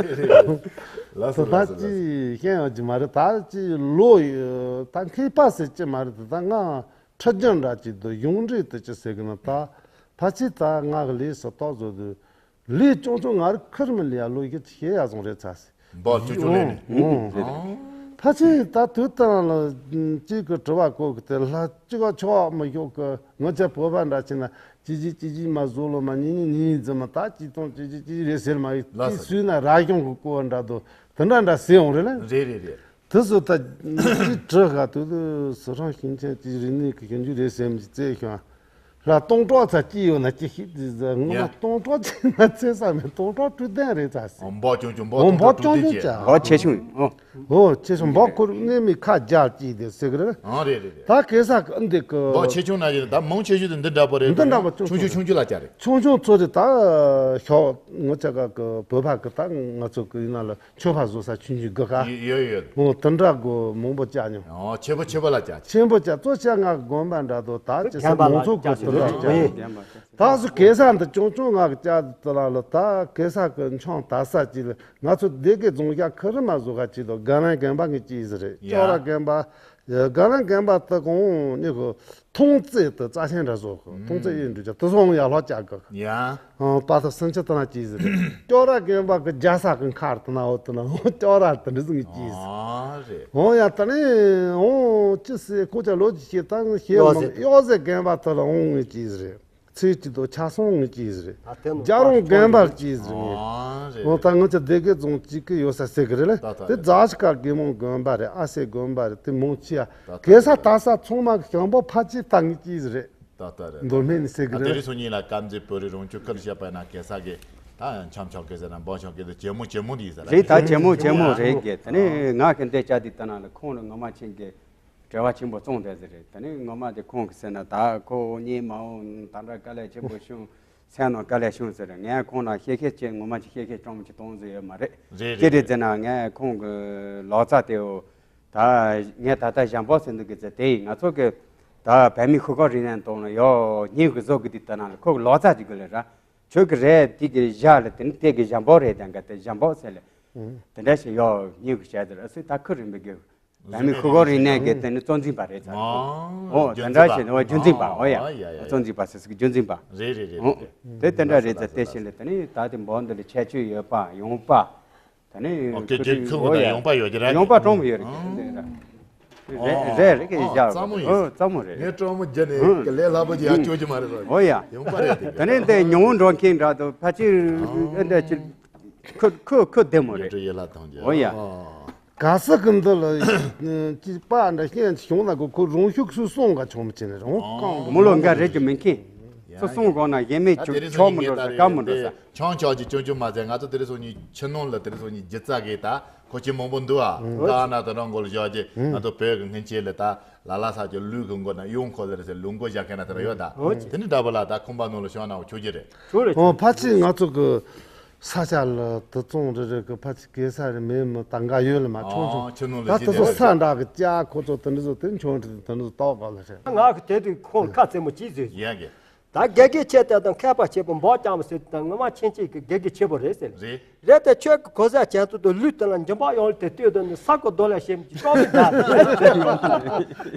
ལགས་སོ་ད་ལགས་སོ་ལགས་སོ། ཅི་ཤེས་ཡོང་གི་མ་རེད། ད་ཅི་ལོ་ཡོད་ད་མཁས་པ་ཟེར་གྱི་མ་རེད། ད་ང་ཁྲི་རྒྱུན་འདྲ་ཅིག་དུ་ཡོང་འདྲེ་དུ་ཅི་ཟེར་གི་ན། ད་ཕ་ཚི་ད་ང་གི་ལས་སུ་ཏོག་བཟོ་དུས་ལས་ཆུང་ཆུང་ང་རི་ཁིར་མི་ལས་ལོ་ཡི་ཆེ་ཡ་བཟུང་རེད་ཚ་སི། འབའ་ཆུང་ཆུང་ལས་ནས། ཨོ། ཕ་ཆེ་ད་དུས་དང་ལ་གཅིག་གི་དྲི་བ་གོ་གི་དེ་ལྷ་གཅིག་ག་ཆོག་མི་ཤོག་གི། ང་ཆ་བོད་པ་འདྲ་ཆེ་ན་ཅི་ཅི་ཅི་ཅི་མ་བཟོ་ལོ་མ་ཉི་ཉི་ཉི་ཉི་ཙི་མ་ད་ཅི་ཐོང་ཅི་ཅི་ཅི་རེད་ཟེར་མ་ཡི་ལགས་སོ། དེ་སུས་ན་ར་གཞུང་གི་གོ་བ་འདྲ་དོ་དེ་འདྲ་འདྲ་ཟེར་ཡོང་རེད་ལ། རེད་རེད་རེད། དེ་ཚོ་ད་ཅི་དྲི་ག་དུས་དུ་སི་ཁྲོན་ཞིང་ཆེན་གྱི་རིག་གནས་ཀྱི་ཞིབ་འཇུག་ལས་སེམས་ཀྱི་རྩེ་ཤོང་། ལ་སྟོང་ཕྲག་ཚ་ཅི་ཡོད་ན་ཅི་ཤེས་ཟེར། ངོ་མ་ཡ། སྟོང་ཕྲག་ཅི་ན་ཚེ་ས་མེད་སྟོང་ཕྲག་དྲུག་ལྡན་རེད་ཚ་ཟེར། འོ་འབོག་ཆུང་ཆུང་འབོག་འོ་སྟོང་འབོག་ཕྲག་ཆུང་དྲུག་ཆུང་ལྡན་ཅི། ཅག་འོ་ཆེ་ཆུང་འོ། འོ་ཆེ་ཆུང་འབོག་ཁུར་གནས་མི་ཁ་རྒྱ་ཅི་དེ་ཟེར་གི་རེད། ཨང་རེད་རེད་རེད། ད་གེ་ས་གི་འདི་གི་འབོག་ཆེ་ཆུང་ན་ཡོད་ད་མང་ཆེ་ཤོས་དེ་འདི་འདྲ་པོ་རེད། འདི་འདྲ་པོ་ཆུང་ཆུང་ཆུང་ཆུང་ཆུང་ཆུང་ལ་ཅག་རེད། ཆུང་ཆུང་ཚོ་དེ་ད་ཤོག་ངོ་ཆ་ག་གི་བོད་པ་གི་ད་ང་ཚོ་གི་ཡིན་ན་ལ། མཆོད་པ་བཟོ་ས་ཆུང་ཆུང་དགུ་ཁ། ཡོད་ཡོད། འོ་དེ་འདྲ་གོ་མང་པོ་བཅག་མྱོང་། ཨོ་ཆེན་པོ་ཆེན་པོ་ལ་བཅག་ཆེན་པོ་བཅག་གཙོ་ཆེ་ང་དགོན་པ་འདྲ་དོ་ད་ཅི་ས་མང་ཚོགས་གོ་དེ་འདྲ་བཅག་ད་སུ་གེ་ས་འདི་ཆུང་ཆུང་ང་གི་བཅག་དེ་ལ་ལ་ད་གེ་ས་གི་འཆང་ད་ས་ཅི་ལ་ང་ཚོ་སྡེ་དགེ་རྫོང་ཤག་ཁི་རི་མ་བཟོ་ག་ཅི་དོ་ག་ན་རྒན་པ་ངི་ཅི་ཟི་རེད། ཡ། ཅོག་ར་རྒན་པ། ཡ། དགའ་ལྡན་དགོན་པ་དེ་གོང་ནས་གི་མཐོང་བརྩེགས་དེ་རྩ་ཆེན་འདྲ་བཟོ་གི། མཐོང་བརྩེགས་ཡིན་འགྲོ་ཀྱ་དེ་སོང་ཡར་ལྷོ་བཅའ་གི། ཡ། ཨང་། པ་ཐག་སུམ་ཅུ་དང་གཅིག་ཟིག་རེད། ཀྱོ་ར་དགོན་པ་གི་རྒྱལ་ས་གི་མཁར་དེ་ན་འོ་དེ་ན་འོ་ཀྱོ་ར་དེ་འདྲ་ཟིག་གཅིག་ཟིག། ཨ་རེད། འོ་ཡ། དེ་ནས་འོ་ཅི་ཟེར་ཁོ་ཅག་ལོ་ཅི་ཤེས་དང་ཤེས་གཡོ་མ་ཟེར། གཡོ་ཟེར་དགོན་པ་དེ་ལ་འོང་ངེས་གཅིག་ཟིག་རེད། ཚེས་གཅིག་ཏུ་ཆ་སོང་ངེས་གཅིག་ཟིག་རེད། ད་དེ་ནི་རྒྱལ་རོང་དགོན་པར་གཅིག་ཟིག་རེད། ཨ་རེད། འོ་ད་ངོ་ཅག་སྡེ་དགེ་རྫོང་གཅིག་གི་ཡོད་ས་ཟེར་གི་རེད་ལ། ད་ད་དེ་རེད། རྫ་ཆུ་ཁ་དགེ་མང་དགོན་པ་རེད། ཨ་སེ་དགོན་པ་རེད། དེ་མང་ཆེ་ཡ། ད་ད་གེ་ས་ད་ས་ཚང་མ་གི་ཞང་པོ་ཕ་ཅི་ད་ངེས་གཅིག་ཟིག་རེད། ད་ལྟ་རེད། མདོ་སྨད་ནས་ཟེར་གི་ཨ་དེ་རེད། རིང་སང་ཉིན་ལ་དཀར་མཛེས་བོད་རིགས་རང་སྐྱོང་ཁུལ་བཤད་པ་ཡིན་ན་གེ་སར་གི་ད་འཆམ་འཆམ་གེ་ཟེར་ན་འབངས་འཆམ་གེ་ཟེར་ཇེ་མོ་ཇེ་མོ་འདི་ཟེར་རེད། ད་ཇེ་མོ་ཇེ་མོ་རེད་གི། དེ་ནས་ང་གི་འདས་ཅག་འདི་ལྟ་ན་ལ་ཁོང་ལ་ངོ་མ་ཆེན་གི་བྲེལ་བ་ཆེན་པོ་བཙོང་བསྡད་ཟེར་རེད། དེ་ནས་ངོ་མ་དེ་ཁོང་གི་ཟེར་ན་ད་ཁོ་གཉིད་མ་འོང་ད་འདྲ་དཀའ་ལས་ཆེན་པོ་བྱུང་། སེམས་ནང་དཀའ་ལས་བྱུང་ཟེར། ངས་ཁོང་ལ་བཤད་ཁས་ཅི་ངོ་མ་ཅི་བཤད་ཁས་ཅང་མི་ཅི་གཏོང་ཟེར་ཡོད་མ་རེད། རེད་ཅི་རེད་རེད་ཟེར་ན་ངས་ཁོང་གི་ལོ་ཙཱ་དེའོ། ད་ངས་ད་ལྟ་ཞང་པོ་ཟེར་འདུག་གི་ཟེར། དེ་ཡིན་ང་ཚོ་གི་ད་བོད་མི་ཤོག་ཁག་རིག་གནས་དང་ལ་ཡོ་སྙིང་གི་བཟོ་གི་དེ་ལྟ་ན་ལ་ཁོ་གི་ལོ་ཙཱ་ཅིག་གི་ལ་ར། ཁྱོད་ཀྱི་རས་དེ་གི་བཞག་ལ་དེ་ནི་དེ་གི་ཞང་པོ་རེད་དང་ག་དེ་ཞང་པོ་ཟེར་ལ། དེ་འདྲ་ཞིག་ཡོ་སྙིང་གི་བྱས་ཟེར། ཨ་སི་ད་ཁུ་རིང་པའི་གི་བོད་མི་ཤོག་ཁག་རིག་གནས་ཀྱི་དེ་ནི་གཙོ་འཛིན་པ་རེད་ཚར། ཨོ་དེ་འདྲ་བྱས་ནས་ཨོ་རྒྱུན་འཛིན་པ། ཨོ་ཡ། ཨོ་ཡ་ཡ། གཙོ་འཛིན་པ་ཟེར་སྲིད་ཀྱི་རྒྱུན་འཛིན་པ། རེད་རེད་རེད། ཨོ་རེད་རེད། དེ་དེ་འདྲ་རེད་ཚར། དེ་བཞིན་ལ་དེ་ནི་ད་དེ་འབོ་འདི་ལ་ཁྱད་ཆོས་ཡོད་པ་ཡོང་པ། དེ་ནི་ཨོ་ཁྱེད་ཁྱེད་ཁྱོད་ཨོ་ཡ་ཡོང་པ་ཡོད་ཀྱི་རེད། ཡོང་པ་གྲོང་མི་ཡོད་རེད། ཨོ་དེ་འདྲ་རེད་རེད་ཀྱི་ཨོ་བཞག་ཙམ་མོ་ཡིན། ཨོ་ཙམ་མོ་རེད། ངས་གྲོང་མོ་རྒྱ་ནས་ཀྱི་ལས་སླ་པོ་ཅིག་ཡང་སྐྱོ་གི་མ་རེད་ཟེར། ཨོ་ཡ། ཡོང་པ་རེད་དེ། དེ་ནི་དེ་ཉུང་འགྲོ་མཁན་འདྲ་དུ་ཕལ་ཆེར་ཨེ་འདྲ་ཅིག་ཁུ་ཁུ་ཁུ་བདེ་མོ་རེད། ཡོད་རེད་ཡོད་ལ་ཐང་རྒྱ། ཨོ་ཡ། ག་ས་གི་འདི་ལ་ཅི་པ་འདྲ་ཤེས་བྱུང་ན་གོ་ཁོ་རང་ཤུགས་སུ་སོང་ག་ཆོག་མི་ཅི་ནས་རང་རྐང་དུ་མི་ལོ་འགའ་རེད་ཀྱི་མི་མཁན། སུ་སོང་གོང་ན་ཡེ་མེད་ད་དེ་རིང་ཆོག་སང་མི་ཉིན་འགྲོ་ངས་ད་ས་རེད་དཀའ་མི་འགྲོ་ས། དེ་ཆང་ཆག་ཅིག་ཅུང་ཅུང་མ་ཟད་ང་ཚོ་དེ་རིང་སང་ཉིན་ཕྱི་ནང་ལ་དེ་རིང་སང་ཉིན་སྒྱུ་རྩལ་གི་ད་ཁོ་ཅི་མང་པོ་འདུག་ཨ། ད་ན་ད་རང་གོ་ལ་བཞག་ཅིག་ང་ཚོ་བོད་གི་སྔན་ཆད་ལ་ད་ལ་ལ་ས་ཅིག་ལུས་གི་མགོ་ན་གཡུང་ཁོ་ཟེར་ཟེར་ལུས་མགོ་བཞག་མཁན་ན་དེ་ར་ཡོད་ད། དེ་ནི་འདྲ་པོ་ལ་ད་ཁང་པ་ནང་ལ་བཞག་ན་ཆོག་གི་རེད། ཆོག་རེད། ཨོ་ཕལ་ཆེར་ང་ཚོ་གི་ས་ཆ་ལ་དུད་ཚང་རེ་རེ་གི་ཕལ་ཆེར་གེ་སར་རེ་མེད་མི་ད་འགའ་ཡོད་ལ་མ་ཆུང་ཆུང་། ཨ་ཆུ་ནང་ལ་ད་དེ་ཚོ་ས་འདྲ་གི་ཅག་ཁོ་ཚོ་དེ་འདྲ་ཚོ་དེ་ཆུང་དེ་འདྲ་ཚོ་ཏོག་ག་ལ་རེད། ང་གི་དེ་དུས་ཁོང་ཁ་རྩེ་མོ་ཅིག་བཟོས་ཡ་གི། ད་དགེ་རྒན་ཆེ་དེ་དང་མཁས་པ་ཆེ་པོ་འབོག་ཀྱང་མི་ཟེར་དང་ངོ་མ་ཆེན་ཆེ་གི་དགེ་རྒན་ཆེ་པོ་རེད་ཟེར། རེད། རེད་དེ་ཁྱོད་ཀྱི་གོ་ས་ཅན་ཚོ་དུ་ལུས་དེ་ལ་འཇིམ་པ་ཡོང་ལ་དེ་ལྟོས་དོན་ནི་ས་གོ་རྡོ་ལ་ཞེམ་གྱི་ཅོག་མི་འདྲ་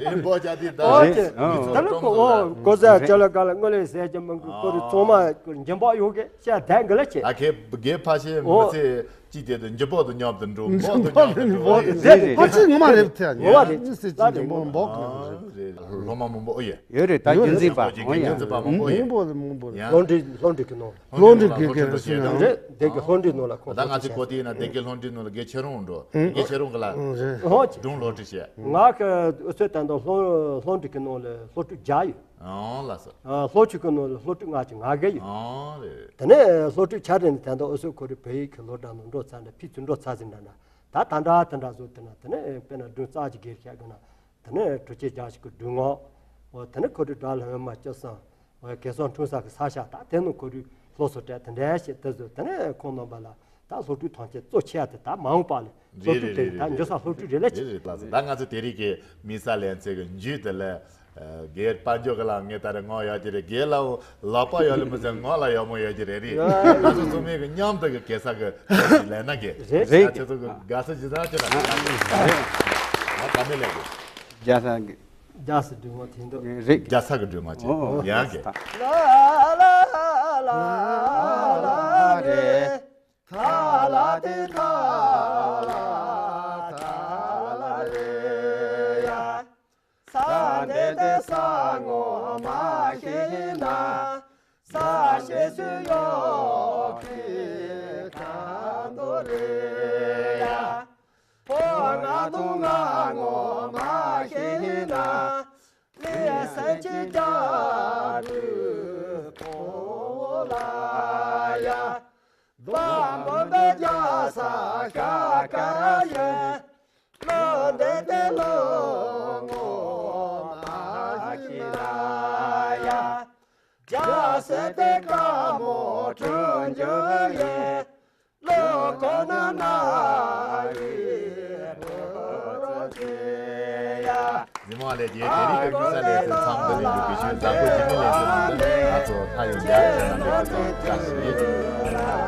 ཨེ་འབོག་ཀྱང་དེ་ད་ཨོ་ཅེ། ད་ལ་ཀོ་ཨོ་གོ་ས་ཅ་ལ་ག་ལ་དངོས་ལས་ཟེར་གྱི་མང་གི་ཀོ་རི་ཚང་མ་འཇིམ་པ་ཡོང་གི་ཤ་དན་གི་ལ་ཆེ། ད་ཁེ་དགེ་ཕ་ཤེ་མི་ཚེ། ཅི་སྟེ་དུ་འཇིབ་པོ་དུ་ཉོབ་དུ་འགྲོ་འབོག་དུ་ཉོབ་དུ་འགྲོ། རེད་རེད། ཕལ་ཆེར་ངོ་མ་རེད་ཐལ། ངོ་མ་རེད། མི་སྲིད་ཅི་འཇིབ་པོ་འབོག་གི་རེད། སློབ་མ་མང་པོ་ཨོ་ཡེ། ཡོད་རེད། ད་རྒྱུན་འཛིན་པ་ཨོ་ཡེ། རྒྱུན་འཛིན་པ་མང་པོ་ཨོ་ཡེ། མང་པོ་རེད། མང་པོ་རེད། ཡང་སློབ་འབྲིང་སློབ་འབྲིང་གི་ནང་། སློབ་འབྲིང་གི་སྐད་རེད་ཟེར་ན། རེད། སྡེ་དགེ་སློབ་འབྲིང་ནང་ལ་ཁོང་ད་ང་ཚོའི་གོ་དེ་ཡིན་ན་སྡེ་དགེ་སློབ་འབྲིང་ནང་ལ་དགེ་ཆེ་རུང་འགྲོ། དགེ་ཆེ་རུང་གི་ལ། རེད། ཧོ་ཅི། སྒྲུང་སློབ་ཁྲིད་བྱས། ང་གི་འུ་ཚོའི་ད་ལྟ་སློབ་སློབ་འབྲིང་གི་ནང་ལ་སློབ་ཕྲུག་བརྒྱ་ཡོད། ཨང་ལགས་སོ། ཨ་སློབ་ཕྲུག་གི་ནང་ལ་སློབ་ཕྲུག་ལྔ་བཅུ་ང་བརྒྱད་ཡོད། ཨང་རེད། དེ་ནས་སློབ་ཕྲུག་ཆ་རེ་ནས་ད་ལྟ་འུ་ཚོའི་ཁོ་རའི་བོད་ཡིག་གི་སློབ་གྲྭ་ནང་འགྲོ་ཚར་ནས་ཕྱིས་སུ་འགྲོ་ཚར་ཟིན་འདྲ་འདྲ། ད་ད་འདྲ་དེ་འདྲ་བཟོ་དེ་ན་དེ་ནས་དཔེར་ན་སྒྲུང་རྩ་གཅིག་སྒེར་བཤད་དགོས་ན། དེ་ནས་གྲུབ་ཆེན་བརྒྱ་ཞིག་གི་སྒྲུང་ངག་འོ་དེ་ནས་ཁོ་རའི་དགྲ་ལྷ་མ་སྐྱབས་སམ། འོ་གེ་སར་འཁྲུངས་ས་གི་ས་ཆ་ད་དེ་ནང་ཁོ་རའི་སློབ་གསོ་སྤྲད་དེ་འདྲ་བྱས་དེ་བཟོ་དེ་ནས་ཁོང་རྣམ་པ་ལ་ད་སློབ་ཕྲུག་ཐམས་ཅད་གཙོ་ཆེ་ཡ་དེ་ད་མ་འོངས་པ་ལ་སློབ་ཕྲུག་དེ་ད་འཇོན་ས་སློབ་ཕྲུག་རེད་ལ་ཅི། རེད་རེད་ལགས་སོ། ད་ང་ཚོ་དེ་རིང་གི་མི་ས་ལན་ཚེ་གི་འཇུས་དེ་ལ། རྒན་དཔལ་འབྱོར་གི་ལ་ངས་ད་རེ་ངོ་ཡོད་ཀྱི་རེད། རྒན་ལ་ལག་པ་ཡོད་ལ་མི་ཚད་ངོ་ལ་ཡག་མོ་ཡོད་ཀྱི་རེད་རེད། ང་ཚོ་ཚང་མས་གི་མཉམ་དུ་གི་གེ་སར་གི་ལས་ན་གི་རེད་རེད། ང་ཚོ་ཚོ་གི་དགའ་ས་ཇི་ཙམ་ཅི་ལ་ཡག་གི་རེད། ང་ད་མི་ལས་གི་རྒྱ་ས་གི་རྒྱ་ས་སྒྲུང་བ་དེ་འདུག་རེད། རྒྱ་ས་གི་སྒྲུང་བ་ཅི་ཡག་གི། ཐ་ལ་ཐ་ལ་ཐ་ལ་རེད། ཐ་ལ་ཐ་ལ་ཐ་ལ་རེད་ཡ། ས་འདི་དེ་ས་ངོ་མ་ཤེས་ན། ས་ཤེས་སུ་ཡོད་ཀི་ཁ་འདོ་རེད་ཡ། ཕོ་ང་དུ་ང་ངོ་མ་ཤེས་ན། ལས་སེམས་ཀྱི་རྒྱ་དུ་ཕོ་ལ་ཡ། བ་མོ་འདི་རྒྱ་ས་ཤ་ཀ་ཡེ། ལོ་འདི་དེ་ལོ་ངོ་མ་ཤི་ན་ཡ། རྒྱ་སེ་དེ་ཀ་མོ་དྲུང་འཇུ་ཡེ། ལོ་ཀོ་ན་ན་ཡི་བོ་རོ་ཅེ་ཡ། ཉི་མ་ལས་རྒྱལ་དེ་རིང་གི་དམིགས་བསལ་ལས་ཚན་མཚམས་འདི་ནས་འཇུག་པའི་ཆོས་མཛད་སྒོ་རྒྱུན་ལས་ཚན་འདི་ང་ཚོ་ཐ་ཡོང་རྒྱ་ཆེ་ན་འདི་གི་ཚོ་བཀྲ་ཤིས།